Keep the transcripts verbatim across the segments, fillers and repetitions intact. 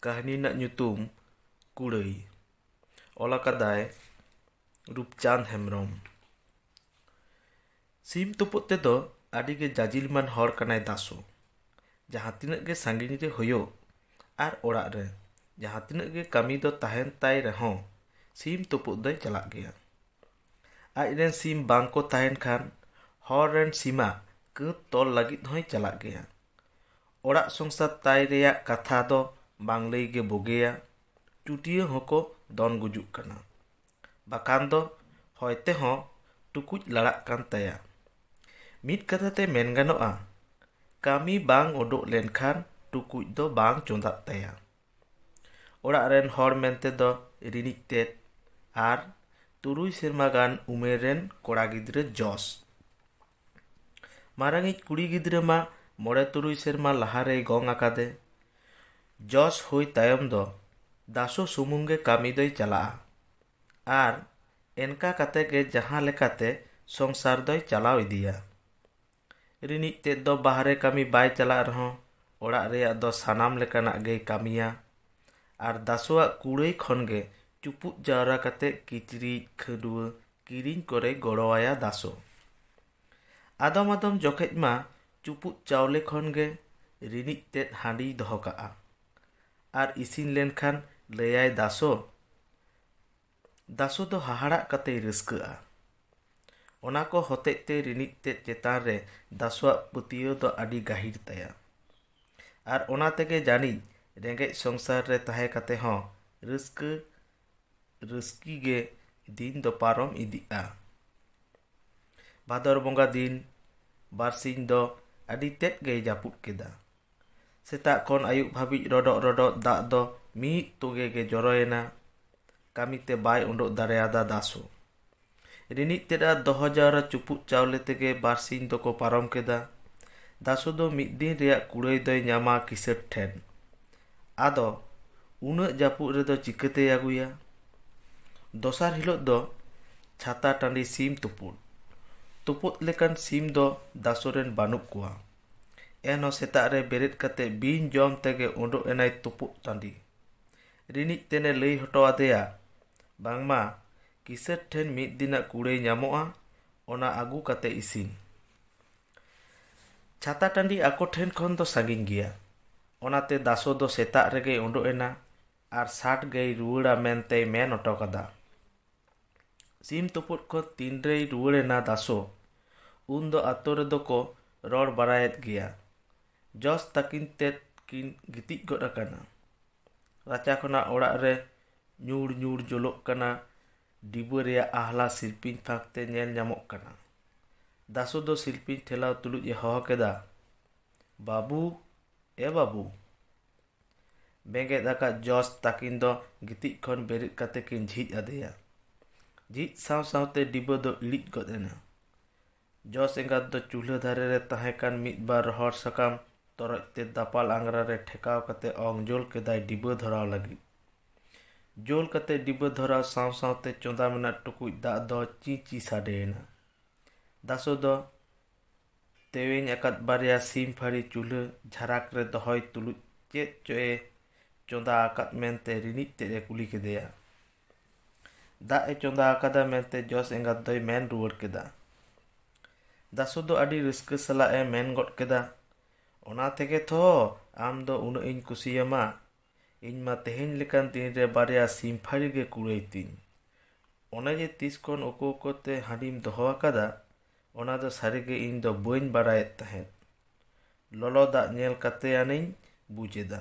ᱠᱟᱹᱦᱱᱤ ᱨᱮᱱᱟᱜ ᱧᱩᱛᱩᱢ ᱠᱩᱲᱟᱹᱭ᱾ ᱚᱞ ᱟᱠᱟᱫᱟᱭ ᱨᱩᱯᱪᱟᱸᱫᱽ ᱦᱮᱢᱵᱨᱚᱢ᱾ ᱥᱤᱢ ᱛᱩᱯᱩᱫ ᱛᱮᱫᱚ ᱟᱹᱰᱤ ᱜᱮ ᱡᱟᱡᱤᱞᱢᱟᱱ ᱦᱚᱲ ᱠᱟᱱᱟᱭ ᱫᱟᱥᱩ᱾ ᱡᱟᱦᱟᱸ ᱛᱤᱱᱟᱹᱜ ᱜᱮ ᱥᱟᱺᱜᱤᱧ ᱨᱮ ᱦᱩᱭᱩᱜ ᱟᱨ ᱚᱲᱟᱜ ᱨᱮ ᱡᱟᱦᱟᱸ ᱛᱤᱱᱟᱹᱜ ᱜᱮ ᱠᱟᱹᱢᱤ ᱫᱚ ᱛᱟᱦᱮᱱ ᱛᱟᱭ ᱨᱮᱦᱚᱸ, ᱥᱤᱢ ᱛᱩᱯᱩᱫ ᱫᱚᱭ ᱪᱟᱞᱟᱜ ᱜᱮᱭᱟ᱾ ᱟᱡ ᱨᱮᱱ ᱥᱤᱢ ᱵᱟᱝ ᱠᱚ ᱛᱟᱦᱮᱱ ᱠᱷᱟᱱ, ᱦᱚᱲ ᱨᱮᱱ ᱥᱤᱢᱟᱜ ᱠᱟᱹᱛ ᱛᱚᱞ ᱞᱟᱹᱜᱤᱫ ᱦᱚᱸᱭ ᱪᱟᱞᱟᱜ ᱜᱮᱭᱟ᱾ ᱚᱲᱟᱜ ᱥᱚᱝᱥᱟᱨ ᱛᱟᱭ ᱨᱮᱭᱟᱜ ᱠᱟᱛᱷᱟ ᱫᱚ ᱵᱟᱝ ᱞᱟᱹᱭ ᱜᱮ ᱵᱩᱜᱤᱭᱟ᱾ ᱪᱩᱴᱭᱟᱹ ᱦᱚᱸᱠᱚ ᱫᱚᱱ ᱜᱩᱡᱩᱜ ᱠᱟᱱᱟ, ᱵᱟᱠᱷᱟᱱ ᱫᱚ ᱦᱚᱭ ᱛᱮᱦᱚᱸ ᱴᱩᱠᱩᱡ ᱞᱟᱲᱟᱜ ᱠᱟᱱ ᱛᱟᱭᱟ᱾ ᱢᱤᱫ ᱠᱟᱛᱷᱟ ᱛᱮ ᱢᱮᱱ ᱜᱟᱱᱚᱜᱼᱟ, ᱠᱟᱹᱢᱤ ᱵᱟᱝ ᱩᱰᱩᱠ ᱞᱮᱱᱠᱷᱟᱱ ᱴᱩᱠᱩᱡ ᱫᱚ ᱵᱟᱝ ᱪᱚᱸᱫᱟᱜ ᱛᱟᱭᱟ᱾ ᱚᱲᱟᱜ ᱨᱮᱱ ᱦᱚᱲ ᱢᱮᱱᱛᱮ ᱫᱚ ᱨᱤᱱᱤᱡ ᱛᱮᱫ ᱟᱨ ᱛᱩᱨᱩᱭ ᱥᱮᱨᱢᱟ ᱜᱟᱱ ᱩᱢᱮᱨ ᱨᱮᱱ ᱠᱚᱲᱟ ᱜᱤᱫᱽᱨᱟᱹ ᱡᱚᱥ᱾ ᱢᱟᱨᱟᱝᱤᱡ ᱠᱩᱲᱤ ᱜᱤᱫᱽᱨᱟᱹ ᱢᱟ ᱢᱚᱬᱮ ᱛᱩᱨᱩᱭ ᱥᱮᱨᱢᱟ ᱞᱟᱦᱟ ᱨᱮᱭ ᱜᱚᱝ ᱟᱠᱟᱫᱮ᱾ ᱡᱚᱥ ᱦᱩᱭ ᱛᱟᱭᱚᱢ ᱫᱚ ᱫᱟᱥᱩ ᱥᱩᱢᱩᱝ ᱜᱮ ᱠᱟᱹᱢᱤ ᱫᱚᱭ ᱪᱟᱞᱟᱜᱼᱟ ᱟᱨ ᱮᱱᱠᱟ ᱠᱟᱛᱮ ᱜᱮ ᱡᱟᱦᱟᱸ ᱞᱮᱠᱟᱛᱮ ᱥᱚᱝᱥᱟᱨ ᱫᱚᱭ ᱪᱟᱞᱟᱣ ᱤᱫᱤᱭᱟ᱾ ᱨᱤᱱᱤᱡ ᱛᱮᱫ ᱫᱚ ᱵᱟᱦᱨᱮ ᱠᱟᱹᱢᱤ ᱵᱟᱭ ᱪᱟᱞᱟᱜ ᱨᱮᱦᱚᱸ, ᱚᱲᱟᱜ ᱨᱮᱭᱟᱜ ᱫᱚ ᱥᱟᱱᱟᱢ ᱞᱮᱠᱟᱱᱟᱜ ᱜᱮᱭ ᱠᱟᱹᱢᱤᱭᱟ ᱟᱨ ᱫᱟᱥᱩᱣᱟᱜ ᱠᱩᱲᱟᱹᱭ ᱠᱷᱚᱱ ᱜᱮ ᱪᱩᱯᱩᱫ ᱡᱟᱣᱨᱟ ᱠᱟᱛᱮ ᱠᱤᱪᱨᱤᱡ, ᱠᱷᱟᱹᱰᱣᱟᱹ ᱠᱤᱨᱤᱧ ᱠᱚᱨᱮ ᱜᱚᱲᱚᱣᱟᱭᱟ ᱫᱟᱥᱩ᱾ ᱟᱫᱚᱢ ᱟᱫᱚᱢ ᱡᱚᱠᱷᱮᱡ ᱢᱟ ᱪᱩᱯᱩᱫ ᱪᱟᱣᱞᱮ ᱠᱷᱚᱱ ᱜᱮ ᱨᱤᱱᱤᱡ ᱛᱮᱫ ᱦᱟᱺᱰᱤᱭ ᱫᱚᱦᱚ ᱠᱟᱜᱼᱟ ᱟᱨ ᱤᱥᱤᱱ ᱞᱮᱱᱠᱷᱟᱱ ᱞᱟᱹᱭᱟᱭ ᱫᱟᱥᱩ᱾ ᱫᱟᱥᱩ ᱫᱚ ᱦᱟᱦᱟᱲᱟᱜ ᱠᱟᱛᱮᱭ ᱨᱟᱹᱥᱠᱟᱹᱜᱼᱟ᱾ ᱚᱱᱟ ᱠᱚ ᱦᱚᱛᱮᱡ ᱛᱮ ᱨᱤᱱᱤᱡ ᱛᱮᱫ ᱪᱮᱛᱟᱱ ᱨᱮ ᱫᱟᱥᱩᱣᱟᱜ ᱯᱟᱹᱛᱭᱟᱹᱣ ᱫᱚ ᱟᱹᱰᱤ ᱜᱟᱹᱦᱤᱨ ᱛᱟᱭᱟ᱾ ᱟᱨ ᱚᱱᱟ ᱛᱮᱜᱮ ᱡᱟᱹᱱᱤᱡ ᱨᱮᱸᱜᱮᱡ ᱥᱚᱝᱥᱟᱨ ᱨᱮ ᱛᱟᱦᱮᱸ ᱠᱟᱛᱮ ᱦᱚᱸ ᱨᱟᱹᱥᱠᱟᱹ, ᱨᱟᱹᱥᱠᱤ ᱜᱮ ᱫᱤᱱ ᱫᱚ ᱯᱟᱨᱚᱢ ᱤᱫᱤᱜᱼᱟ᱾ ᱵᱷᱟᱫᱚᱨ ᱵᱚᱸᱜᱟ ᱫᱤᱱ ᱵᱟᱨᱥᱤᱧ ᱫᱚ ᱟᱹᱰᱤ ᱛᱮᱫ ᱜᱮᱭ ᱡᱟᱹᱯᱩᱫ ᱠᱮᱫᱟ᱾ ᱥᱮᱛᱟᱜ ᱠᱷᱚᱱ ᱟᱹᱭᱩᱵ ᱦᱟᱹᱵᱤᱡ ᱨᱚᱰᱚᱜ ᱨᱚᱰᱚᱜ ᱫᱟᱜ ᱫᱚ ᱢᱤᱫ ᱛᱚᱜᱮ ᱜᱮ ᱡᱚᱨᱚᱭᱮᱱᱟ᱾ ᱠᱟᱹᱢᱤ ᱛᱮ ᱵᱟᱭ ᱩᱰᱩᱠ ᱫᱟᱲᱮᱭᱟᱫᱟ ᱫᱟᱥᱩ᱾ ᱨᱤᱱᱤᱡ ᱛᱮᱫ ᱟᱨ ᱫᱚᱦᱚ ᱡᱟᱣᱨᱟ ᱪᱩᱯᱩᱫ ᱪᱟᱣᱞᱮ ᱛᱮᱜᱮ ᱵᱟᱨᱥᱤᱧ ᱫᱚᱠᱚ ᱯᱟᱨᱚᱢ ᱠᱮᱫᱟ᱾ ᱫᱟᱥᱩ ᱫᱚ ᱢᱤᱫ ᱫᱤᱱ ᱨᱮᱭᱟᱜ ᱠᱩᱲᱟᱹᱭ ᱫᱚᱭ ᱧᱟᱢᱟ ᱠᱤᱥᱟᱹᱬ ᱴᱷᱮᱱ᱾ ᱟᱫᱚ ᱩᱱᱟᱹᱜ ᱡᱟᱹᱯᱩᱫ ᱨᱮᱫᱚ ᱪᱤᱠᱟᱹᱛᱮᱭ ᱟᱹᱜᱩᱭᱟ? ᱫᱚᱥᱟᱨ ᱦᱤᱞᱳᱜ ᱫᱚ ᱪᱷᱟᱛᱟ ᱴᱟᱺᱰᱤ ᱥᱤᱢ ᱛᱩᱯᱩᱫ᱾ ᱛᱩᱯᱩᱫ ᱞᱮᱠᱟᱱ ᱥᱤᱢ ᱫᱚ ᱫᱟᱥᱩ ᱨᱮᱱ ᱵᱟᱹᱱᱩᱜ ᱠᱚᱣᱟ᱾ ᱮᱱᱦᱚᱸ ᱥᱮᱛᱟᱜ ᱨᱮ ᱵᱮᱨᱮᱫ ᱠᱟᱛᱮ ᱵᱤᱱ ᱡᱚᱢ ᱛᱮᱜᱮ ᱩᱰᱩᱠ ᱮᱱᱟᱭ ᱛᱩᱯᱩᱫ ᱴᱟᱺᱰᱤ᱾ ᱨᱤᱱᱤᱡ ᱛᱮᱱᱮ ᱞᱟᱹᱭ ᱦᱚᱴᱚ ᱟᱫᱮᱭᱟ, ᱵᱟᱝᱢᱟ ᱠᱤᱥᱟᱹᱬ ᱴᱷᱮᱱ ᱢᱤᱫ ᱫᱤᱱᱟᱜ ᱠᱩᱲᱟᱹᱭ ᱧᱟᱢᱚᱜᱼᱟ, ᱚᱱᱟ ᱟᱹᱜᱩ ᱠᱟᱛᱮ ᱤᱥᱤᱱ᱾ ᱪᱷᱟᱛᱟ ᱴᱟᱺᱰᱤ ᱟᱠᱚ ᱴᱷᱮᱱ ᱠᱷᱚᱱ ᱫᱚ ᱥᱟᱺᱜᱤᱧ ᱜᱮᱭᱟ᱾ ᱚᱱᱟᱛᱮ ᱫᱟᱥᱳ ᱫᱚ ᱥᱮᱛᱟᱜ ᱨᱮᱜᱮᱭ ᱩᱰᱩᱠ ᱮᱱᱟ ᱟᱨ ᱥᱟᱴ ᱜᱮᱭ ᱨᱩᱣᱟᱹᱲᱟ ᱢᱮᱱᱛᱮᱭ ᱢᱮᱱ ᱦᱚᱴᱚ ᱠᱟᱫᱟ᱾ ᱥᱤᱢ ᱛᱩᱯᱩᱫ ᱠᱷᱚᱱ ᱛᱤᱱᱨᱮᱭ ᱨᱩᱣᱟᱹᱲ ᱮᱱᱟ ᱫᱟᱥᱳ, ᱩᱱ ᱫᱚ ᱟᱛᱳ ᱨᱮᱫᱚ ᱠᱚ ᱨᱚᱲ ᱵᱟᱲᱟᱭᱮᱫ ᱜᱮᱭᱟ᱾ ᱡᱚᱥ ᱛᱟᱹᱠᱤᱱ ᱛᱮᱫ ᱠᱤᱱ ᱜᱤᱛᱤᱡ ᱜᱚᱫ ᱟᱠᱟᱱᱟ᱾ ᱨᱟᱪᱟ ᱠᱷᱚᱱᱟᱜ ᱚᱲᱟᱜ ᱨᱮ ᱧᱩᱲ ᱧᱩᱲ ᱡᱚᱞᱚᱜ ᱠᱟᱱᱟ ᱰᱤᱵᱟᱹ ᱨᱮᱭᱟᱜ ᱟᱦᱞᱟ ᱥᱤᱞᱯᱤᱧ ᱯᱷᱟᱸᱠ ᱛᱮ ᱧᱮᱞ ᱧᱟᱢᱚᱜ ᱠᱟᱱᱟ᱾ ᱫᱟᱥᱳ ᱫᱚ ᱥᱤᱞᱯᱤᱧ ᱴᱷᱮᱞᱟᱣ ᱛᱩᱞᱩᱡ ᱮ ᱦᱚᱦᱚ ᱠᱮᱫᱟ, "ᱵᱟᱹᱵᱩ, ᱮ ᱵᱟᱹᱵᱩ!" ᱵᱮᱸᱜᱮᱫ ᱟᱠᱟᱫ ᱡᱚᱥ ᱛᱟᱹᱠᱤᱱ ᱫᱚ ᱜᱤᱛᱤᱡ ᱠᱷᱚᱱ ᱵᱮᱨᱮᱫ ᱠᱟᱛᱮ ᱠᱤᱱ ᱡᱷᱤᱡ ᱟᱫᱮᱭᱟ᱾ ᱡᱷᱤᱡ ᱥᱟᱶ ᱥᱟᱶᱛᱮ ᱰᱤᱵᱟᱹ ᱫᱚ ᱤᱲᱤᱡ ᱜᱚᱫ ᱮᱱᱟ᱾ ᱡᱚᱥ ᱮᱸᱜᱟᱛ ᱫᱚ ᱪᱩᱞᱦᱟᱹ ᱫᱷᱟᱨᱮ ᱨᱮ ᱛᱟᱦᱮᱸ ᱠᱟᱱ ᱢᱤᱫ ᱵᱟᱨ ᱨᱚᱦᱚᱲ ᱥᱟᱠᱟᱢ ᱛᱚᱨᱚᱡ ᱛᱮ ᱫᱟᱯᱟᱞ ᱟᱝᱜᱽᱨᱟ ᱨᱮ ᱴᱷᱮᱠᱟᱣ ᱠᱟᱛᱮ ᱚᱝ ᱡᱳᱞ ᱠᱮᱫᱟᱭ ᱰᱤᱵᱟᱹ ᱫᱷᱚᱨᱟᱣ ᱞᱟᱹᱜᱤᱫ᱾ ᱡᱳᱞ ᱠᱟᱛᱮ ᱰᱤᱵᱟᱹ ᱫᱷᱚᱨᱟᱣ ᱥᱟᱶ ᱥᱟᱶᱛᱮ ᱪᱚᱸᱫᱟ ᱢᱮᱱᱟᱜ ᱴᱩᱠᱩᱡ ᱫᱟᱜ ᱫᱚ ᱪᱤ ᱪᱤ ᱥᱟᱰᱮᱭᱮᱱᱟ᱾ ᱫᱟᱥᱳ ᱫᱚ ᱛᱮᱣᱮᱧ ᱟᱠᱟᱫ ᱵᱟᱨᱭᱟ ᱥᱤᱢ ᱯᱷᱟᱹᱲᱤ ᱪᱩᱞᱦᱟᱹ ᱡᱷᱟᱨᱟᱠ ᱨᱮ ᱫᱚᱦᱚᱭ ᱛᱩᱞᱩᱡ ᱪᱮᱫ ᱪᱚ ᱮ ᱪᱚᱸᱫᱟ ᱟᱠᱟᱫ ᱢᱮᱱᱛᱮ ᱨᱤᱱᱤᱡ ᱛᱮᱫ ᱮ ᱠᱩᱞᱤ ᱠᱮᱫᱮᱭᱟ᱾ ᱫᱟᱜ ᱮ ᱪᱚᱸᱫᱟ ᱟᱠᱟᱫᱟ ᱢᱮᱱᱛᱮ ᱡᱚᱥ ᱮᱸᱜᱟᱛ ᱫᱚᱭ ᱢᱮᱱ ᱨᱩᱣᱟᱹᱲ ᱠᱮᱫᱟ᱾ ᱫᱟᱥᱳ ᱫᱚ ᱟᱹᱰᱤ ᱨᱟᱹᱥᱠᱟᱹ ᱥᱟᱞᱟᱜ ᱮ ᱢᱮᱱ ᱜᱚᱫ ᱠᱮᱫᱟ, "ᱚᱱᱟ ᱛᱮᱜᱮ ᱛᱷᱚ ᱟᱢ ᱫᱚ ᱩᱱᱟᱹᱜ ᱤᱧ ᱠᱩᱥᱤᱭᱟᱢᱟ᱾ ᱤᱧ ᱢᱟ ᱛᱮᱦᱮᱧ ᱞᱮᱠᱟᱱ ᱫᱤᱱ ᱨᱮ ᱵᱟᱨᱭᱟ ᱥᱤᱢ ᱯᱷᱟᱹᱲᱤ ᱜᱮ ᱠᱩᱲᱟᱹᱭ ᱛᱤᱧ᱾ ᱚᱱᱮ ᱡᱮ ᱛᱤᱥ ᱠᱷᱚᱱ ᱩᱠᱩ ᱩᱠᱩ ᱛᱮ ᱦᱟᱺᱰᱤᱢ ᱫᱚᱦᱚ ᱟᱠᱟᱫᱟ, ᱚᱱᱟ ᱫᱚ ᱥᱟᱹᱨᱤ ᱜᱮ ᱤᱧ ᱫᱚ ᱵᱟᱹᱧ ᱵᱟᱲᱟᱭᱮᱫ ᱛᱟᱦᱮᱸᱫ᱾ ᱞᱚᱞᱚ ᱫᱟᱜ ᱧᱮᱞ ᱠᱟᱛᱮ ᱟᱹᱱᱤᱧ ᱵᱩᱡᱽ ᱮᱫᱟ᱾"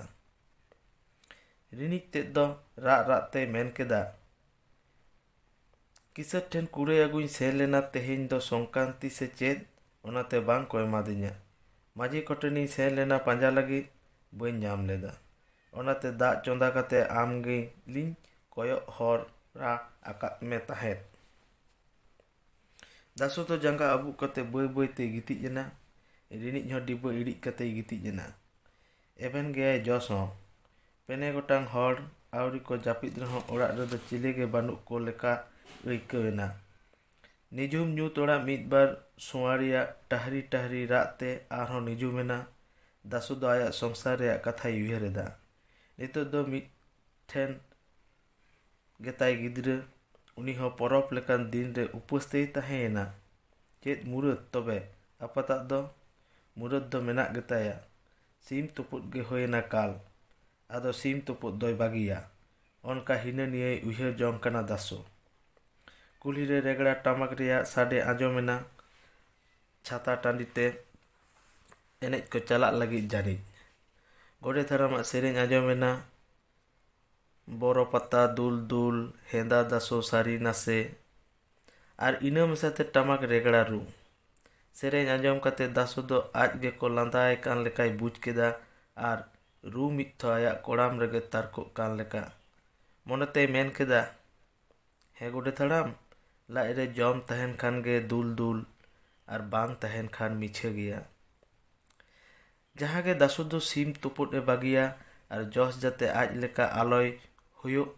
ᱨᱤᱱᱤᱡ ᱛᱮᱫ ᱫᱚ ᱨᱟᱜ ᱨᱟᱜ ᱛᱮᱭ ᱢᱮᱱ ᱠᱮᱫᱟ, "ᱠᱤᱥᱟᱹᱬ ᱴᱷᱮᱱ ᱠᱩᱲᱟᱹᱭ ᱟᱹᱜᱩᱧ ᱥᱮᱱ ᱞᱮᱱᱟ, ᱛᱮᱦᱮᱧ ᱫᱚ ᱥᱚᱝᱠᱨᱟᱱᱛᱤ ᱥᱮ ᱪᱮᱫ, ᱚᱱᱟᱛᱮ ᱵᱟᱝ ᱠᱚ ᱮᱢᱟᱫᱤᱧᱟ᱾ ᱢᱟᱹᱡᱷᱤ ᱠᱚᱴᱷᱮᱱᱤᱧ ᱥᱮᱱ ᱞᱮᱱᱟ ᱯᱟᱸᱡᱟ ᱞᱟᱹᱜᱤᱫ, ᱵᱟᱹᱧ ᱧᱟᱢ ᱞᱮᱫᱟ᱾ ᱚᱱᱟᱛᱮ ᱫᱟᱜ ᱪᱚᱸᱫᱟ ᱠᱟᱛᱮ ᱟᱢ ᱜᱮᱞᱤᱧ ᱠᱚᱭᱚᱜ ᱦᱚᱨᱟ ᱟᱠᱟᱫ ᱢᱮ ᱛᱟᱦᱮᱸᱫ᱾" ᱫᱟᱥᱳ ᱫᱚ ᱡᱟᱸᱜᱟ ᱟᱹᱵᱩᱜ ᱠᱟᱛᱮ ᱵᱟᱹᱭ ᱵᱟᱹᱭ ᱛᱮᱭ ᱜᱤᱛᱤᱡ ᱮᱱᱟ᱾ ᱨᱤᱱᱤᱡ ᱦᱚᱸ ᱰᱤᱵᱟᱹ ᱤᱲᱤᱡ ᱠᱟᱛᱮᱭ ᱜᱤᱛᱤᱡ ᱮᱱᱟ᱾ ᱮᱵᱷᱮᱱ ᱜᱮᱭᱟᱭ ᱡᱚᱥ ᱦᱚᱸ᱾ ᱯᱮᱱᱮ ᱜᱚᱴᱟᱝ ᱦᱚᱲ ᱟᱹᱣᱨᱤ ᱠᱚ ᱡᱟᱹᱯᱤᱫ ᱨᱮᱦᱚᱸ ᱚᱲᱟᱜ ᱨᱮᱫᱚ ᱪᱤᱞᱤ ᱜᱮ ᱵᱟᱹᱱᱩᱜ ᱠᱚ ᱞᱮᱠᱟ ᱟᱹᱭᱠᱟᱹᱣ ᱮᱱᱟ᱾ ᱱᱤᱡᱷᱩᱢ ᱧᱩᱛ ᱚᱲᱟᱜ ᱢᱤᱫ ᱵᱟᱨ ᱥᱩᱣᱟᱹᱲᱤᱭᱟᱜ ᱴᱟᱦᱨᱤ ᱴᱟᱦᱨᱤ ᱨᱟᱜ ᱛᱮ ᱟᱨᱦᱚᱸ ᱱᱤᱡᱷᱩᱢ ᱮᱱᱟ᱾ ᱫᱟᱥᱩ ᱫᱚ ᱟᱭᱟᱜ ᱥᱚᱝᱥᱟᱨ ᱨᱮᱭᱟᱜ ᱠᱟᱛᱷᱟᱭ ᱩᱭᱦᱟᱹᱨ ᱮᱫᱟ᱾ ᱱᱤᱛᱚᱜ ᱫᱚ ᱢᱤᱫ ᱴᱷᱮᱱ ᱜᱮᱛᱟᱭ ᱜᱤᱫᱽᱨᱟᱹ, ᱩᱱᱤ ᱦᱚᱸ ᱯᱚᱨᱚᱵᱽ ᱞᱮᱠᱟᱱ ᱫᱤᱱ ᱨᱮ ᱩᱯᱟᱹᱥ ᱛᱮᱭ ᱛᱟᱦᱮᱸᱭᱮᱱᱟ᱾ ᱪᱮᱫ ᱢᱩᱨᱟᱹᱫ ᱛᱚᱵᱮ? ᱟᱯᱟᱛᱟᱜ ᱫᱚ ᱢᱩᱨᱟᱹᱫ ᱫᱚ ᱢᱮᱱᱟᱜ ᱜᱮᱛᱟᱭᱟ᱾ ᱥᱤᱢ ᱛᱩᱯᱩᱫ ᱜᱮ ᱦᱩᱭᱮᱱᱟ ᱠᱟᱞ᱾ ᱟᱫᱚ ᱥᱤᱢ ᱛᱩᱯᱩᱫ ᱫᱚᱭ ᱵᱟᱹᱜᱤᱭᱟ᱾ ᱚᱱᱠᱟ ᱦᱤᱱᱟᱹ ᱱᱤᱭᱟᱹᱭ ᱩᱭᱦᱟᱹᱨ ᱡᱚᱝ ᱠᱟᱱᱟ ᱫᱟᱥᱩ᱾ ᱠᱩᱞᱦᱤ ᱨᱮ ᱨᱮᱜᱽᱲᱟ ᱴᱟᱢᱟᱠ ᱨᱮᱭᱟᱜ ᱥᱟᱰᱮ ᱟᱸᱡᱚᱢᱮᱱᱟ᱾ ᱪᱷᱟᱛᱟ ᱴᱟᱺᱰᱤ ᱛᱮ ᱮᱱᱮᱡ ᱠᱚ ᱪᱟᱞᱟᱜ ᱞᱟᱹᱜᱤᱫ ᱡᱟᱹᱱᱤᱡ᱾ ᱜᱚᱰᱮᱛ ᱦᱟᱲᱟᱢᱟᱜ ᱥᱮᱨᱮᱧ ᱟᱸᱡᱚᱢᱮᱱᱟ, ᱵᱚᱨᱚ ᱯᱟᱛᱟ ᱫᱩᱞ ᱫᱩᱞ, ᱦᱮᱸᱫᱟ ᱫᱟᱥᱳ ᱥᱟᱹᱨᱤ ᱱᱟᱥᱮ᱾ ᱟᱨ ᱤᱱᱟᱹ ᱢᱮᱥᱟᱛᱮ ᱴᱟᱢᱟᱠ ᱨᱮᱜᱽᱲᱟ ᱨᱩ᱾ ᱥᱮᱨᱮᱧ ᱟᱸᱡᱚᱢ ᱠᱟᱛᱮ ᱫᱟᱥᱳ ᱫᱚ ᱟᱡ ᱜᱮᱠᱚ ᱞᱟᱸᱫᱟᱭ ᱠᱟᱱ ᱞᱮᱠᱟᱭ ᱵᱩᱡᱽ ᱠᱮᱫᱟ ᱟᱨ ᱨᱩ ᱢᱤᱫ ᱴᱷᱚ ᱟᱭᱟᱜ ᱠᱚᱲᱟᱢ ᱨᱮᱜᱮ ᱛᱟᱨᱠᱚᱜ ᱠᱟᱱ ᱞᱮᱠᱟ᱾ ᱢᱚᱱᱮᱛᱮᱭ ᱢᱮᱱ ᱠᱮᱫᱟ, "ᱦᱮᱸ ᱜᱚᱰᱮᱛ ᱦᱟᱲᱟᱢ, ᱞᱟᱡ ᱨᱮ ᱡᱚᱢ ᱛᱟᱦᱮᱱ ᱠᱷᱟᱱ ᱜᱮ ᱫᱩᱞ ᱫᱩᱞ, ᱟᱨ ᱵᱟᱝ ᱛᱟᱦᱮᱱ ᱠᱷᱟᱱ ᱢᱤᱪᱷᱟᱹ ᱜᱮᱭᱟ᱾ ᱡᱟᱦᱟᱸ ᱜᱮ ᱫᱟᱥᱩ ᱫᱚ ᱥᱤᱢ ᱛᱩᱯᱩᱫ ᱮ ᱵᱟᱹᱜᱤᱭᱟ ᱟᱨ ᱡᱚᱥ ᱡᱟᱛᱮ ᱟᱡ ᱞᱮᱠᱟ ᱟᱞᱚᱭ ᱦᱩᱭᱩᱜ,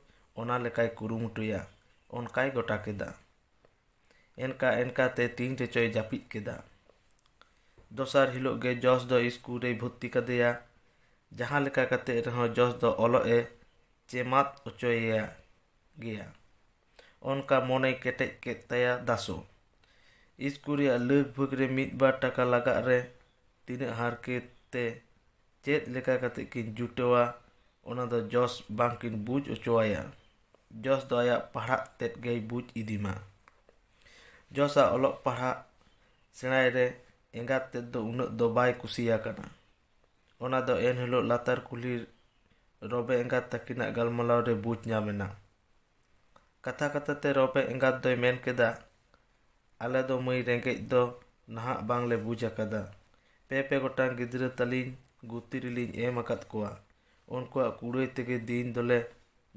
ᱚᱱᱟ ᱞᱮᱠᱟᱭ ᱠᱩᱨᱩᱢᱩᱴᱩᱭᱟ", ᱚᱱᱠᱟᱭ ᱜᱚᱴᱟ ᱠᱮᱫᱟ᱾ ᱮᱱᱠᱟ ᱮᱱᱠᱟ ᱛᱮ ᱛᱤᱱ ᱨᱮᱪᱚᱭ ᱡᱟᱹᱯᱤᱫ ᱠᱮᱫᱟ᱾ ᱫᱚᱥᱟᱨ ᱦᱤᱞᱳᱜ ᱜᱮ ᱡᱚᱥ ᱫᱚ ᱤᱥᱠᱩᱞ ᱨᱮᱭ ᱵᱷᱚᱨᱛᱤ ᱠᱟᱫᱮᱭᱟ᱾ ᱡᱟᱦᱟᱸ ᱞᱮᱠᱟ ᱠᱟᱛᱮ ᱨᱮᱦᱚᱸ ᱡᱚᱥ ᱫᱚ ᱚᱞᱚᱜ ᱮ ᱪᱮᱢᱟᱫ ᱚᱪᱚᱭᱮᱭᱟ ᱜᱮᱭᱟ, ᱚᱱᱠᱟ ᱢᱚᱱᱮᱭ ᱠᱮᱴᱮᱡ ᱠᱮᱫ ᱛᱟᱭᱟ ᱫᱟᱥᱩ᱾ ᱤᱥᱠᱩᱞ ᱨᱮᱭᱟᱜ ᱞᱟᱹᱜᱽ ᱵᱷᱟᱹᱜᱽ ᱨᱮ ᱢᱤᱫ ᱵᱟᱨ ᱴᱟᱠᱟ ᱞᱟᱜᱟᱜ ᱨᱮ ᱛᱤᱱᱟᱹᱜ ᱦᱟᱨᱠᱮᱛ ᱛᱮ ᱪᱮᱫ ᱞᱮᱠᱟ ᱠᱟᱛᱮ ᱠᱤᱱ ᱡᱩᱴᱟᱹᱣᱟ, ᱚᱱᱟ ᱫᱚ ᱡᱚᱥ ᱵᱟᱝ ᱠᱤᱱ ᱵᱩᱡᱽ ᱚᱪᱚᱣᱟᱭᱟ᱾ ᱡᱚᱥ ᱫᱚ ᱟᱭᱟᱜ ᱯᱟᱲᱦᱟᱜ ᱛᱮᱫ ᱜᱮᱭ ᱵᱩᱡᱽ ᱤᱫᱤ ᱢᱟ᱾ ᱡᱚᱥᱟᱜ ᱚᱞᱚᱜ ᱯᱟᱲᱦᱟᱜ ᱥᱮᱬᱟᱭ ᱨᱮ ᱮᱸᱜᱟᱛ ᱛᱮᱫ ᱫᱚ ᱩᱱᱟᱹᱜ ᱫᱚ ᱵᱟᱭ ᱠᱩᱥᱤᱭᱟᱠᱟᱱᱟ᱾ ᱚᱱᱟ ᱫᱚ ᱮᱱᱦᱤᱞᱳᱜ ᱞᱟᱛᱟᱨ ᱠᱩᱞᱦᱤ ᱨᱚᱵᱮ ᱮᱸᱜᱟᱛ ᱛᱟᱹᱠᱤᱱᱟᱜ ᱜᱟᱞᱢᱟᱨᱟᱣ ᱨᱮ ᱵᱩᱡᱽ ᱧᱟᱢ ᱮᱱᱟ᱾ ᱠᱟᱛᱷᱟ ᱠᱟᱛᱷᱟ ᱛᱮ ᱨᱚᱵᱮ ᱮᱸᱜᱟᱛ ᱫᱚᱭ ᱢᱮᱱ ᱠᱮᱫᱟ, "ᱟᱞᱮ ᱫᱚ ᱢᱟᱹᱭ ᱨᱮᱸᱜᱮᱡ ᱫᱚ ᱱᱟᱦᱟᱜ ᱵᱟᱝᱞᱮ ᱵᱩᱡᱽ ᱟᱠᱟᱫᱟ᱾ ᱯᱮ ᱯᱮ ᱜᱚᱴᱟᱝ ᱜᱤᱫᱽᱨᱟᱹ ᱛᱟᱹᱞᱤᱧ ᱜᱩᱛᱤ ᱨᱮᱞᱤᱧ ᱮᱢ ᱟᱠᱟᱫ ᱠᱚᱣᱟ᱾ ᱩᱱᱠᱩᱣᱟᱜ ᱠᱩᱲᱟᱹᱭ ᱛᱮᱜᱮ ᱫᱤᱱ ᱫᱚᱞᱮ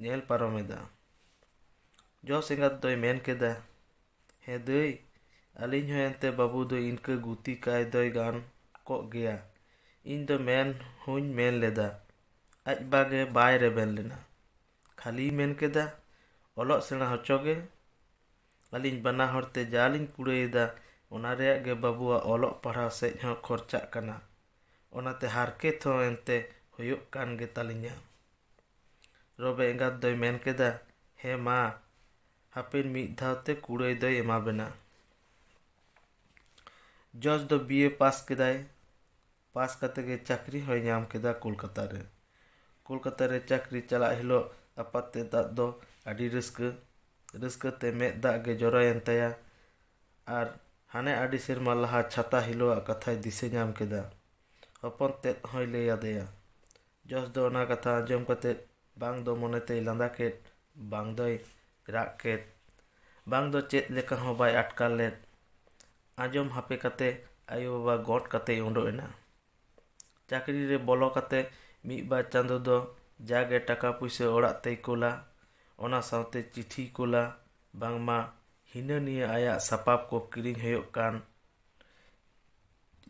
ᱧᱮᱞ ᱯᱟᱨᱚᱢ ᱮᱫᱟ᱾" ᱡᱚᱥ ᱮᱸᱜᱟᱛ ᱫᱚᱭ ᱢᱮᱱ ᱠᱮᱫᱟ, "ᱦᱮᱸ ᱫᱟᱹᱭ, ᱟᱹᱞᱤᱧ ᱦᱚᱸ ᱮᱱᱛᱮ ᱵᱟᱹᱵᱩ ᱫᱚ ᱤᱱᱠᱟᱹ ᱜᱩᱛᱤ ᱠᱟᱭ ᱫᱚᱭ ᱜᱟᱱ ᱠᱚᱜ ᱜᱮᱭᱟ᱾ ᱤᱧ ᱫᱚ ᱢᱮᱱ ᱦᱚᱸᱧ ᱢᱮᱱ ᱞᱮᱫᱟ, ᱟᱡ ᱵᱟᱜᱮ ᱵᱟᱭ ᱨᱮᱵᱮᱱ ᱞᱮᱱᱟ᱾ ᱠᱷᱟᱹᱞᱤᱭ ᱢᱮᱱ ᱠᱮᱫᱟ, 'ᱚᱞᱚᱜ ᱥᱮᱬᱟ ᱦᱚᱪᱚ ᱜᱮ᱾ ᱟᱹᱞᱤᱧ ᱵᱟᱱᱟ ᱦᱚᱲ ᱛᱮ ᱡᱟ ᱞᱤᱧ ᱠᱩᱲᱟᱹᱭᱮᱫᱟ, ᱚᱱᱟ ᱨᱮᱭᱟᱜ ᱜᱮ ᱵᱟᱹᱵᱩᱣᱟᱜ ᱚᱞᱚᱜ ᱯᱟᱲᱦᱟᱣ ᱥᱮᱫ ᱦᱚᱸ ᱠᱷᱚᱨᱪᱟᱜ ᱠᱟᱱᱟ᱾ ᱚᱱᱟᱛᱮ ᱦᱟᱨᱠᱮᱛ ᱦᱚᱸ ᱮᱱᱛᱮ ᱦᱩᱭᱩᱜ ᱠᱟᱱ ᱜᱮ ᱛᱟᱞᱤᱧᱟ᱾ ᱨᱚᱵᱮ ᱮᱸᱜᱟᱛ ᱫᱚᱭ ᱢᱮᱱ ᱠᱮᱫᱟ, ᱦᱮᱸ ᱢᱟ, ᱦᱟᱯᱮᱱ ᱢᱤᱫ ᱫᱷᱟᱣ ᱛᱮ ᱠᱩᱲᱟᱹᱭ ᱫᱚᱭ ᱮᱢᱟ ᱵᱮᱱᱟ᱾ ᱡᱚᱥ ᱫᱚ ᱵᱤ ᱮ ᱯᱟᱥ ᱠᱮᱫᱟᱭ᱾ ᱯᱟᱥ ᱠᱟᱛᱮ ᱜᱮ ᱪᱟᱹᱠᱨᱤ ᱦᱚᱸᱭ ᱧᱟᱢ ᱠᱮᱫᱟ ᱠᱳᱞᱠᱟᱛᱟ ᱨᱮ᱾ ᱠᱳᱞᱠᱟᱛᱟ ᱨᱮ ᱪᱟᱹᱠᱨᱤ ᱪᱟᱞᱟᱜ ᱦᱤᱞᱳᱜ ᱟᱯᱟᱛ ᱛᱮᱫ ᱫᱚ ᱟᱹᱰᱤ ᱨᱟᱹᱥᱠᱟᱹ, ᱨᱟᱹᱥᱠᱟᱹ ᱛᱮ ᱢᱮᱫ ᱫᱟᱜ ᱜᱮ ᱡᱚᱨᱚᱭᱮᱱ ᱛᱟᱭᱟ᱾ ᱟᱨ ᱦᱟᱱᱮ ᱟᱹᱰᱤ ᱥᱮᱨᱢᱟ ᱞᱟᱦᱟ ᱪᱷᱟᱛᱟ ᱦᱤᱞᱳᱜᱟᱜ ᱠᱟᱛᱷᱟᱭ ᱫᱤᱥᱟᱹ ᱧᱟᱢ ᱠᱮᱫᱟ᱾ ᱦᱚᱯᱚᱱ ᱛᱮᱫ ᱦᱚᱸᱭ ᱞᱟᱹᱭ ᱟᱫᱮᱭᱟ᱾ ᱡᱚᱥ ᱫᱚ ᱚᱱᱟ ᱠᱟᱛᱷᱟ ᱟᱸᱡᱚᱢ ᱠᱟᱛᱮ ᱵᱟᱝ ᱫᱚ ᱢᱚᱱᱮ ᱛᱮᱭ ᱞᱟᱸᱫᱟ ᱠᱮᱫ, ᱵᱟᱝ ᱫᱚᱭ ᱨᱟᱜ ᱠᱮᱫ, ᱵᱟᱝ ᱫᱚ ᱪᱮᱫ ᱞᱮᱠᱟ ᱦᱚᱸ ᱵᱟᱭ ᱟᱴᱠᱟᱨ ᱞᱮᱫ᱾ ᱟᱸᱡᱚᱢ ᱦᱟᱯᱮ ᱠᱟᱛᱮ ᱟᱭᱳ ᱵᱟᱵᱟ ᱜᱚᱸᱰ ᱠᱟᱛᱮᱭ ᱩᱰᱩᱠ ᱮᱱᱟ᱾ ᱪᱟᱹᱠᱨᱤ ᱨᱮ ᱵᱚᱞᱚ ᱠᱟᱛᱮ ᱢᱤᱫ ᱵᱟᱨ ᱪᱟᱸᱫᱚ ᱫᱚ ᱡᱟᱜᱮ ᱴᱟᱠᱟ ᱯᱩᱭᱥᱟᱹ ᱚᱲᱟᱜ ᱛᱮᱭ ᱠᱳᱞᱟ, ᱚᱱᱟ ᱥᱟᱶᱛᱮ ᱪᱤᱴᱷᱤᱭ ᱠᱳᱞᱟ, ᱵᱟᱝᱢᱟ ᱦᱤᱱᱟᱹ ᱱᱤᱭᱟᱹ ᱟᱭᱟᱜ ᱥᱟᱯᱟᱵ ᱠᱚ ᱠᱤᱨᱤᱧ ᱦᱩᱭᱩᱜ ᱠᱟᱱ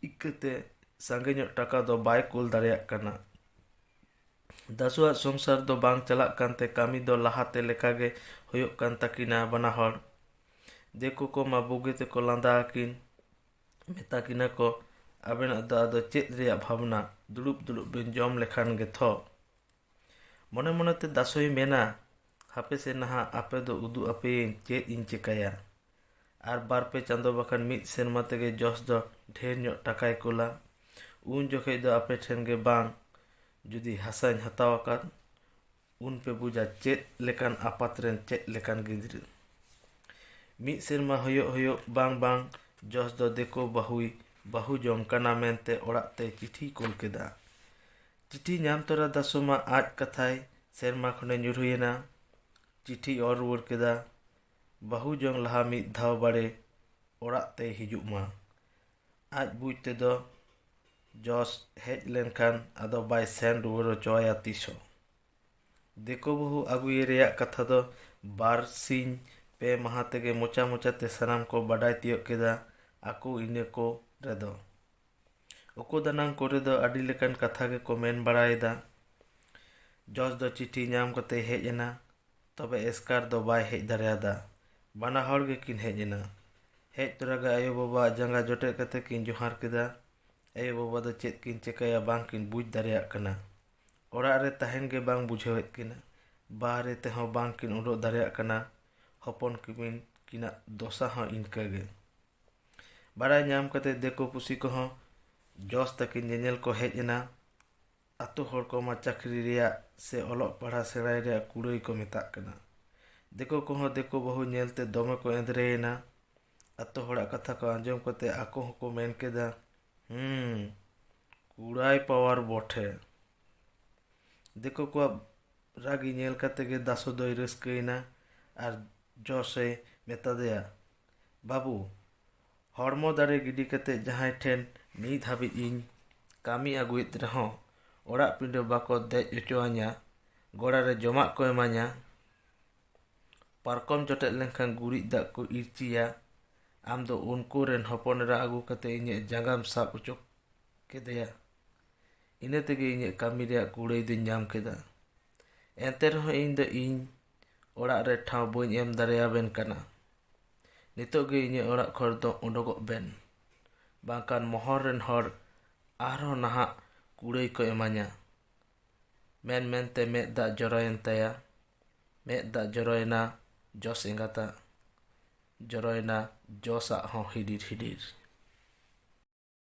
ᱤᱠᱟᱹᱛᱮ ᱥᱟᱸᱜᱮ ᱧᱚᱜ ᱴᱟᱠᱟ ᱫᱚ ᱵᱟᱭ ᱠᱩᱞ ᱫᱟᱲᱮᱭᱟᱜ ᱠᱟᱱᱟ᱾ ᱫᱟᱥᱩᱣᱟᱜ ᱥᱚᱝᱥᱟᱨ ᱫᱚ ᱵᱟᱝ ᱪᱟᱞᱟᱜ ᱠᱟᱱᱛᱮ ᱠᱟᱹᱢᱤ ᱫᱚ ᱞᱟᱦᱟᱛᱮ ᱞᱮᱠᱟᱜᱮ ᱦᱩᱭᱩᱜ ᱠᱟᱱ ᱛᱟᱹᱠᱤᱱᱟ ᱵᱟᱱᱟ ᱦᱚᱲ᱾ ᱫᱤᱠᱩ ᱠᱚᱢᱟ ᱵᱩᱜᱤ ᱛᱮᱠᱚ ᱞᱟᱸᱫᱟ ᱟᱹᱠᱤᱱ, ᱢᱮᱛᱟ ᱠᱤᱱᱟ ᱠᱚ, ᱟᱵᱮᱱᱟᱜ ᱫᱚ ᱟᱫᱚ ᱪᱮᱫ ᱨᱮᱭᱟᱜ ᱵᱷᱟᱵᱽᱱᱟ, ᱫᱩᱲᱩᱵ ᱫᱩᱲᱩᱵ ᱵᱮᱱ ᱡᱚᱢ ᱞᱮᱠᱷᱟᱱ ᱜᱮ ᱛᱷᱚ᱾ ᱢᱚᱱᱮ ᱢᱚᱱᱮᱛᱮ ᱫᱟᱥᱩᱭ ᱢᱮᱱᱟ, ᱦᱟᱯᱮ ᱥᱮ ᱱᱟᱦᱟᱜ ᱟᱯᱮ ᱫᱚ ᱩᱫᱩᱜ ᱟᱯᱮᱭᱟᱹᱧ ᱪᱮᱫ ᱤᱧ ᱪᱮᱠᱟᱭᱟ᱾ ᱟᱨ ᱵᱟᱨ ᱯᱮ ᱪᱟᱸᱫᱚ ᱵᱟᱠᱷᱟᱱ ᱢᱤᱫ ᱥᱮᱨᱢᱟ ᱛᱮᱜᱮ ᱡᱚᱥ ᱫᱚ ᱰᱷᱮᱨ ᱧᱚᱜ ᱴᱟᱠᱟᱭ ᱠᱩᱞᱟ᱾ ᱩᱱ ᱡᱚᱠᱷᱮᱡ ᱫᱚ ᱟᱯᱮ ᱴᱷᱮᱱ ᱜᱮ ᱵᱟᱝ, ᱡᱩᱫᱤ ᱦᱟᱥᱟᱧ ᱦᱟᱛᱟᱣ ᱟᱠᱟᱫ, ᱩᱱ ᱯᱮ ᱵᱩᱡᱟ ᱪᱮᱫ ᱞᱮᱠᱟᱱ ᱟᱯᱟᱛ ᱨᱮᱱ ᱪᱮᱫ ᱞᱮᱠᱟᱱ ᱜᱤᱫᱽᱨᱟᱹ᱾ ᱢᱤᱫ ᱥᱮᱨᱢᱟ ᱦᱩᱭᱩᱜ ᱦᱩᱭᱩᱜ ᱵᱟᱝ ᱵᱟᱝ ᱡᱚᱥ ᱫᱚ ᱫᱤᱠᱩ ᱵᱟᱹᱦᱩᱭ ᱵᱟᱹᱦᱩ ᱡᱚᱝ ᱠᱟᱱᱟ ᱢᱮᱱᱛᱮ ᱚᱲᱟᱜ ᱛᱮ ᱪᱤᱴᱷᱤᱭ ᱠᱩᱞ ᱠᱮᱫᱟ᱾ ᱪᱤᱴᱷᱤ ᱧᱟᱢ ᱛᱚᱨᱟ ᱫᱟᱥᱩ ᱢᱟ ᱟᱡ ᱠᱟᱛᱷᱟᱭ ᱥᱮᱨᱢᱟ ᱠᱷᱚᱱᱮ ᱧᱩᱨᱦᱩᱭᱮᱱᱟ᱾ ᱪᱤᱴᱷᱤᱭ ᱚᱞ ᱨᱩᱣᱟᱹᱲ ᱠᱮᱫᱟ, ᱵᱟᱹᱦᱩ ᱡᱚᱝ ᱞᱟᱦᱟ ᱢᱤᱫ ᱫᱷᱟᱣ ᱵᱟᱲᱮ ᱚᱲᱟᱜ ᱛᱮᱭ ᱦᱤᱡᱩᱜ ᱢᱟ᱾ ᱟᱡ ᱵᱩᱡᱽ ᱛᱮᱫᱚ ᱡᱚᱥ ᱦᱮᱡ ᱞᱮᱱᱠᱷᱟᱱ ᱟᱫᱚ ᱵᱟᱭ ᱥᱮᱱ ᱨᱩᱣᱟᱹᱲ ᱦᱚᱪᱚᱣᱟᱭᱟ ᱛᱤᱥ ᱦᱚᱸ᱾ ᱫᱤᱠᱩ ᱵᱟᱹᱦᱩ ᱟᱹᱜᱩᱭᱮ ᱨᱮᱭᱟᱜ ᱠᱟᱛᱷᱟ ᱫᱚ ᱵᱟᱨ ᱥᱤᱧ ᱯᱮ ᱢᱟᱦᱟ ᱛᱮᱜᱮ ᱢᱚᱪᱟ ᱢᱚᱪᱟᱛᱮ ᱥᱟᱱᱟᱢ ᱠᱚ ᱵᱟᱰᱟᱭ ᱛᱤᱭᱳᱜ ᱠᱮᱫᱟ᱾ ᱟᱠᱚ ᱤᱱᱟᱹ ᱠᱚ ᱨᱮᱫᱚ ᱩᱠᱩ ᱫᱟᱱᱟᱝ ᱠᱚᱨᱮ ᱫᱚ ᱟᱹᱰᱤ ᱞᱮᱠᱟᱱ ᱠᱟᱛᱷᱟ ᱜᱮᱠᱚ ᱢᱮᱱ ᱵᱟᱲᱟᱭᱮᱫᱟ᱾ ᱡᱚᱥ ᱫᱚ ᱪᱤᱴᱷᱤ ᱧᱟᱢ ᱠᱟᱛᱮᱭ ᱦᱮᱡ ᱮᱱᱟ, ᱛᱚᱵᱮ ᱮᱥᱠᱟᱨ ᱫᱚ ᱵᱟᱭ ᱦᱮᱡ ᱫᱟᱲᱮᱭᱟᱫᱟ᱾ ᱵᱟᱱᱟ ᱦᱚᱲ ᱜᱮᱠᱤᱱ ᱦᱮᱡ ᱮᱱᱟ᱾ ᱦᱮᱡ ᱛᱚᱨᱟ ᱜᱮ ᱟᱭᱳ ᱵᱟᱵᱟᱣᱟᱜ ᱡᱟᱸᱜᱟ ᱡᱚᱴᱮᱫ ᱠᱟᱛᱮ ᱠᱤᱱ ᱡᱚᱦᱟᱨ ᱠᱮᱫᱟ᱾ ᱟᱭᱳᱼᱵᱟᱵᱟ ᱫᱚ ᱪᱮᱫ ᱠᱤᱱ ᱪᱮᱠᱟᱭᱟ ᱵᱟᱝ ᱠᱤᱱ ᱵᱩᱡᱽ ᱫᱟᱲᱮᱭᱟᱜ ᱠᱟᱱᱟ᱾ ᱚᱲᱟᱜ ᱨᱮ ᱛᱟᱦᱮᱱ ᱜᱮ ᱵᱟᱝ ᱵᱩᱡᱷᱟᱹᱣᱮᱫ ᱠᱤᱱᱟ᱾ ᱵᱟᱦᱨᱮ ᱛᱮᱦᱚᱸ ᱵᱟᱝ ᱠᱤᱱ ᱩᱰᱩᱠ ᱫᱟᱲᱮᱭᱟᱜ ᱠᱟᱱᱟ᱾ ᱦᱚᱯᱚᱱ ᱠᱤᱢᱤᱱ ᱠᱤᱱᱟᱜ ᱫᱚᱥᱟ ᱦᱚᱸ ᱤᱱᱠᱟᱹ ᱜᱮ᱾ ᱵᱟᱲᱟᱭ ᱧᱟᱢ ᱠᱟᱛᱮ ᱫᱤᱠᱩ ᱯᱩᱥᱤ ᱠᱚᱦᱚᱸ ᱡᱚᱥ ᱛᱟᱹᱠᱤᱱ ᱧᱮᱧᱮᱞ ᱠᱚ ᱦᱮᱡ ᱮᱱᱟ᱾ ᱟᱛᱳ ᱦᱚᱲ ᱠᱚᱢᱟ ᱪᱟᱹᱠᱨᱤ ᱨᱮᱭᱟᱜ ᱥᱮ ᱚᱞᱚᱜ ᱯᱟᱲᱦᱟᱜ ᱥᱮᱬᱟᱭ ᱨᱮᱭᱟᱜ ᱠᱩᱲᱟᱹᱭ ᱠᱚ ᱢᱮᱛᱟᱜ ᱠᱟᱱᱟ᱾ ᱫᱤᱠᱩ ᱠᱚᱦᱚᱸ ᱫᱤᱠᱩ ᱵᱟᱹᱦᱩ ᱧᱮᱞᱛᱮ ᱫᱚᱢᱮ ᱠᱚ ᱮᱸᱫᱽᱨᱮᱭᱮᱱᱟ᱾ ᱟᱛᱳ ᱦᱚᱲᱟᱜ ᱠᱟᱛᱷᱟ ᱠᱚ ᱟᱸᱡᱚᱢ ᱠᱟᱛᱮ ᱟᱠᱚ ᱦᱚᱸᱠᱚ ᱢᱮᱱ ᱠᱮᱫᱟ, "ᱦᱩᱸ, ᱠᱩᱲᱟᱭ ᱯᱟᱣᱟᱨ ᱵᱚᱴᱷᱮ᱾" ᱫᱤᱠᱩ ᱠᱚᱣᱟᱜ ᱨᱟᱹᱜᱤ ᱧᱮᱞ ᱠᱟᱛᱮ ᱜᱮ ᱫᱟᱥᱩ ᱫᱚᱭ ᱨᱟᱹᱥᱠᱟᱹᱭᱮᱱᱟ ᱟᱨ ᱡᱚᱥᱮᱭ ᱢᱮᱛᱟ ᱫᱮᱭᱟ, "ᱵᱟᱹᱵᱩ, ᱦᱚᱲᱢᱚ ᱫᱟᱲᱮ ᱜᱤᱰᱤ ᱠᱟᱛᱮ ᱡᱟᱦᱟᱸᱭ ᱴᱷᱮᱱ ᱱᱤᱛ ᱦᱟᱹᱵᱤᱡ ᱤᱧ ᱠᱟᱹᱢᱤ ᱟᱹᱜᱩᱭᱮᱫ ᱨᱮᱦᱚᱸ ᱚᱲᱟᱜ ᱯᱤᱸᱰᱟᱹ ᱵᱟᱠᱚ ᱫᱮᱡ ᱦᱚᱪᱚ ᱟᱹᱧᱟ, ᱜᱚᱲᱟ ᱨᱮ ᱡᱚᱢᱟᱜ ᱠᱚ ᱮᱢᱟᱧᱟ, ᱯᱟᱨᱠᱚᱢ ᱡᱚᱴᱮᱫ ᱞᱮᱱᱠᱷᱟᱱ ᱜᱩᱨᱤᱡ ᱫᱟᱜ ᱠᱚ ᱤᱨᱪᱤᱭᱟ, ᱟᱢ ᱫᱚ ᱩᱱᱠᱩ ᱨᱮᱱ ᱦᱚᱯᱚᱱ ᱮᱨᱟ ᱟᱹᱜᱩ ᱠᱟᱛᱮ ᱤᱧᱟᱹᱜ ᱡᱟᱸᱜᱟᱢ ᱥᱟᱵ ᱦᱚᱪᱚ ᱠᱮᱫᱮᱭᱟ᱾ ᱤᱱᱟᱹ ᱛᱮᱜᱮ ᱤᱧᱟᱹᱜ ᱠᱟᱹᱢᱤ ᱨᱮᱭᱟᱜ ᱠᱩᱲᱟᱹᱭ ᱫᱚᱧ ᱧᱟᱢ ᱠᱮᱫᱟ᱾ ᱮᱱᱛᱮ ᱨᱮᱦᱚᱸ ᱤᱧ ᱫᱚ ᱤᱧ ᱚᱲᱟᱜ ᱨᱮ ᱴᱷᱟᱶ ᱵᱟᱹᱧ ᱮᱢ ᱫᱟᱲᱮᱭᱟᱵᱮᱱ ᱠᱟᱱᱟ᱾ ᱱᱤᱛᱚᱜ ᱜᱮ ᱤᱧᱟᱹᱜ ᱚᱲᱟᱜ ᱠᱷᱚᱱ ᱫᱚ ᱩᱰᱩᱠᱚᱜ ᱵᱮᱱ, ᱵᱟᱝᱠᱷᱟᱱ ᱢᱚᱦᱚᱨ ᱨᱮᱱ ᱦᱚᱲ ᱟᱨᱦᱚᱸ ᱱᱟᱦᱟᱜ ᱠᱩᱲᱟᱹᱭ ᱠᱚ ᱮᱢᱟᱧᱟ᱾" ᱢᱮᱱ ᱢᱮᱱᱛᱮ ᱢᱮᱫ ᱫᱟᱜ ᱡᱚᱨᱚᱭᱮᱱ ᱛᱟᱭᱟ᱾ ᱢᱮᱫ ᱫᱟᱜ ᱡᱚᱨᱚᱭᱮᱱᱟ ᱡᱚᱥ ᱮᱸᱜᱟᱛᱟᱜ, ᱡᱚᱨᱚᱭᱮᱱᱟ ᱡᱚᱥᱟᱜ ᱦᱚᱸ ᱦᱤᱰᱤᱨ ᱦᱤᱰᱤᱨ᱾